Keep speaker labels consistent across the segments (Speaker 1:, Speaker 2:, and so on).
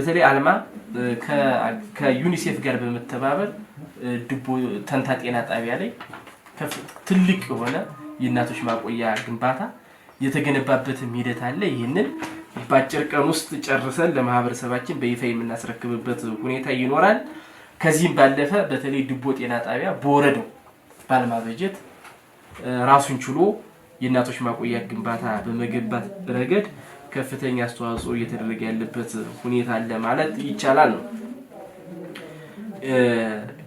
Speaker 1: በተለይ አልማ ከዩኒሴፍ ጋር በመተባበር ድቦ ተንታ ጤና ጣቢያ ላይ ትልቅ የሆነ የእናቶች ማቆያ ግንባታ የተገነባበትም ሂደት አለ። ይህንን በአጭር ቀን ውስጥ ጨርሰን ለማህበረሰባችን በይፋ የምናስረክብበት ሁኔታ ይኖራል። ከዚህም ባለፈ በተለይ ድቦ ጤና ጣቢያ በወረዳው ባልማ በጀት ራሱን ችሎ የእናቶች ማቆያ ግንባታ በመገንባት ረገድ ከፍተኛ አስተዋጽኦ እየተደረገ ያለበት ሁኔታ አለ ማለት ይቻላል ነው።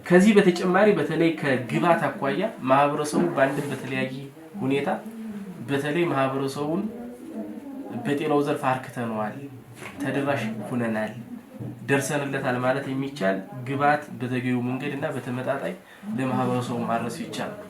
Speaker 1: ከዚህ በተጨማሪ በተለይ ከግብዓት አኳያ ማህበረሰቡ በአንድም በተለያየ ሁኔታ በተለይ ማህበረሰቡን በጤናው ዘርፍ አርክተነዋል፣ ተደራሽ ሁነናል፣ ደርሰንለታል ማለት የሚቻል ግብዓት በተገቢው መንገድ እና በተመጣጣኝ ለማህበረሰቡ ማድረስ ይቻላል።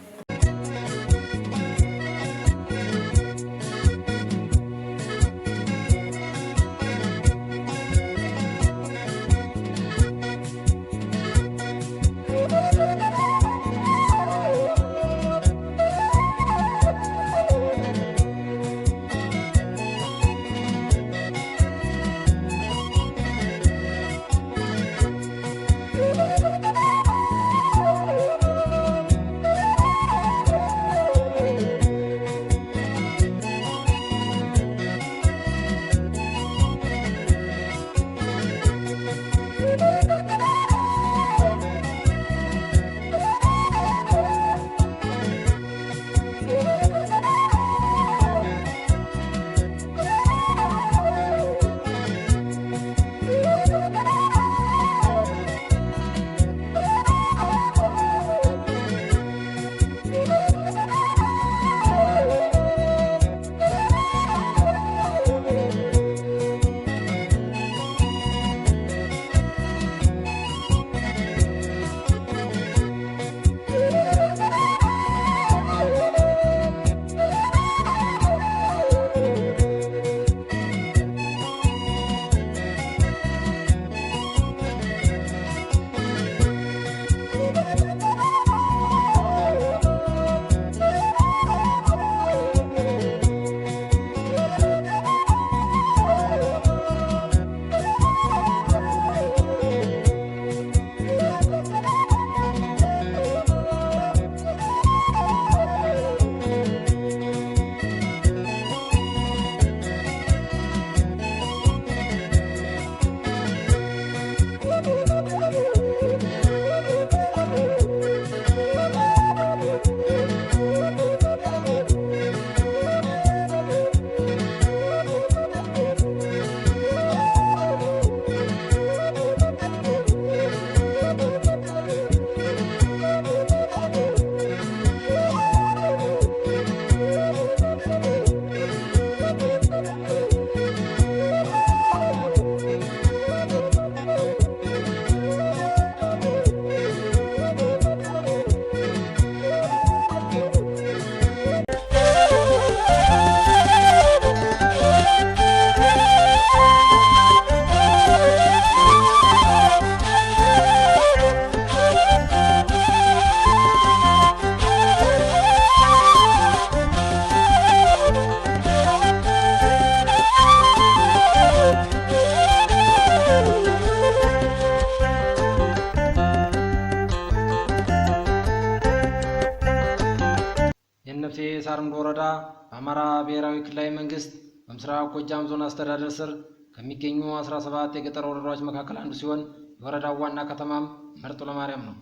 Speaker 2: የእነብሴ ሳርንዶ ወረዳ በአማራ ብሔራዊ ክልላዊ መንግስት በምስራቅ ጎጃም ዞን አስተዳደር ስር ከሚገኙ 17 የገጠር ወረዳዎች መካከል አንዱ ሲሆን የወረዳው ዋና ከተማም መርጦ ለማርያም ነው።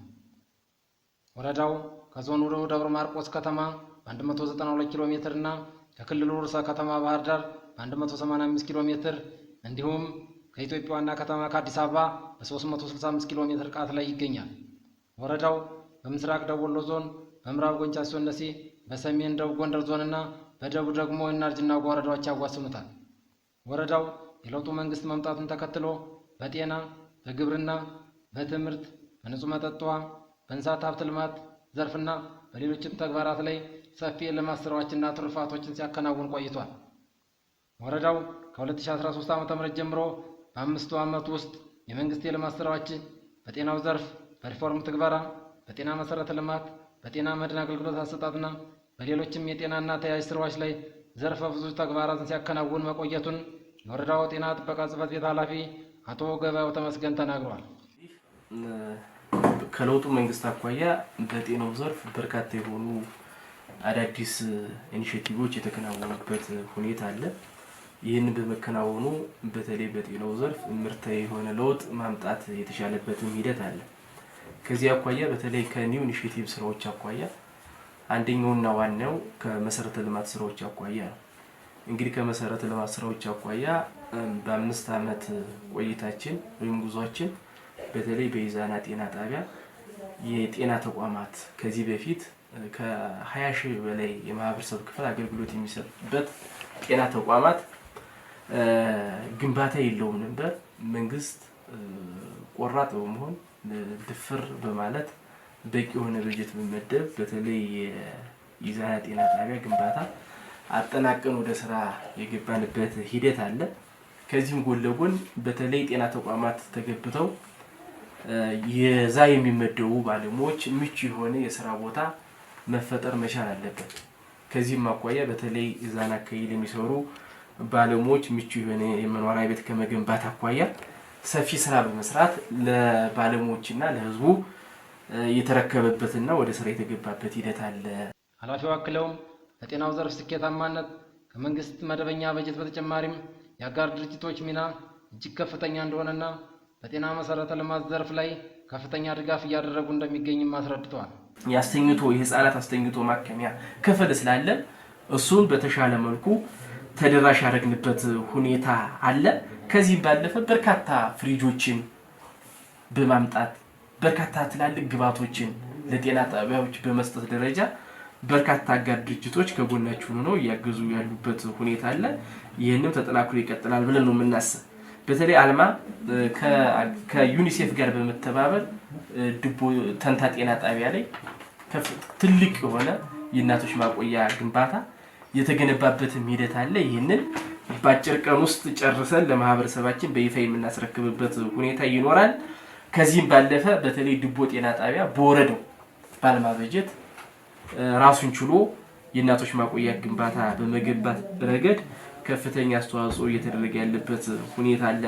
Speaker 2: ወረዳው ከዞኑ ደብረ ማርቆስ ከተማ በ192 ኪሎ ሜትር እና ከክልሉ ርዕሰ ከተማ ባህር ዳር በ185 ኪሎ ሜትር እንዲሁም ከኢትዮጵያ ዋና ከተማ ከአዲስ አበባ በ365 ኪሎ ሜትር ርቀት ላይ ይገኛል። ወረዳው በምስራቅ ደቡብ ወሎ ዞን፣ በምዕራብ ጎንቻ ሶነሴ፣ በሰሜን ደቡብ ጎንደር ዞን እና በደቡብ ደግሞ የእናርጅ እናውጋ ወረዳዎች ያዋስኑታል። ወረዳው የለውጡ መንግስት መምጣቱን ተከትሎ በጤና፣ በግብርና፣ በትምህርት፣ በንጹህ መጠጥ ውሃ፣ በእንስሳት ሀብት ልማት ዘርፍና በሌሎችም ተግባራት ላይ ሰፊ የልማት ስራዎችና ትሩፋቶችን ሲያከናውን ቆይቷል። ወረዳው ከ2013 ዓ.ም ጀምሮ በ5 ዓመት ውስጥ የመንግስት የልማት ስራዎች በጤናው ዘርፍ በሪፎርም ትግበራ፣ በጤና መሰረተ ልማት፣ በጤና መድን አገልግሎት አሰጣጥና በሌሎችም የጤናና ተያያዥ ስራዎች ላይ ዘርፈ ብዙ ተግባራትን ሲያከናውን መቆየቱን የወረዳው ጤና ጥበቃ ጽሕፈት ቤት ኃላፊ አቶ ገበያው ተመስገን ተናግረዋል።
Speaker 1: ከለውጡ መንግስት አኳያ በጤናው ዘርፍ በርካታ የሆኑ አዳዲስ initiative ኦች የተከናወኑበት ሁኔታ አለ። ይህንን በመከናወኑ በተለይ በጤናው ዘርፍ ምርታዊ የሆነ ለውጥ ማምጣት የተቻለበትም ሂደት አለ። ከዚህ አኳያ በተለይ ከ new initiative ስራዎች አኳያ አንደኛውና ዋናው ከመሰረተ ልማት ስራዎች አኳያ ነው። እንግዲህ ከመሰረተ ልማት ስራዎች አኳያ በ5 ዓመት ቆይታችን ወይም ጉዟችን በተለይ በኢዛና ጤና ጣቢያ የጤና ተቋማት ከዚህ በፊት ከ20 ሺህ በላይ የማህበረሰብ ክፍል አገልግሎት የሚሰጥበት ጤና ተቋማት ግንባታ የለውም ነበር። መንግስት ቆራጥ በመሆን ድፍር በማለት በቂ የሆነ በጀት በመመደብ በተለይ የኢዛና ጤና ጣቢያ ግንባታ አጠናቀን ወደ ስራ የገባንበት ሂደት አለ። ከዚህም ጎን ለጎን በተለይ ጤና ተቋማት ተገብተው የዛ የሚመደቡ ባለሙያዎች ምቹ የሆነ የስራ ቦታ መፈጠር መቻል አለበት። ከዚህም አኳያ በተለይ እዛን አካባቢ ለሚሰሩ ባለሙያዎች ምቹ የሆነ የመኖሪያ ቤት ከመገንባት አኳያ ሰፊ ስራ በመስራት ለባለሙያዎችና ለህዝቡ የተረከበበትና ወደ ስራ የተገባበት ሂደት አለ።
Speaker 2: ኃላፊው አክለውም ለጤናው ዘርፍ ስኬታማነት ከመንግስት መደበኛ በጀት በተጨማሪም የአጋር ድርጅቶች ሚና እጅግ ከፍተኛ እንደሆነና በጤና መሰረተ ልማት ዘርፍ ላይ ከፍተኛ ድጋፍ እያደረጉ እንደሚገኝም አስረድተዋል።
Speaker 1: ያስተኝቶ የህፃናት አስተኝቶ ማከሚያ ክፍል ስላለ እሱን በተሻለ መልኩ ተደራሽ ያደረግንበት ሁኔታ አለ። ከዚህም ባለፈ በርካታ ፍሪጆችን በማምጣት በርካታ ትላልቅ ግብዓቶችን ለጤና ጣቢያዎች በመስጠት ደረጃ በርካታ አጋር ድርጅቶች ከጎናችን ሆነው እያገዙ ያሉበት ሁኔታ አለ። ይህንም ተጠናክሮ ይቀጥላል ብለን ነው የምናስብ። በተለይ አልማ ከዩኒሴፍ ጋር በመተባበር ድቦ ተንታ ጤና ጣቢያ ላይ ትልቅ የሆነ የእናቶች ማቆያ ግንባታ የተገነባበትም ሂደት አለ። ይህንን በአጭር ቀን ውስጥ ጨርሰን ለማህበረሰባችን በይፋ የምናስረክብበት ሁኔታ ይኖራል። ከዚህም ባለፈ በተለይ ድቦ ጤና ጣቢያ በወረደው በአልማ በጀት ራሱን ችሎ የእናቶች ማቆያ ግንባታ በመገንባት ረገድ ከፍተኛ አስተዋጽኦ እየተደረገ ያለበት ሁኔታ አለ።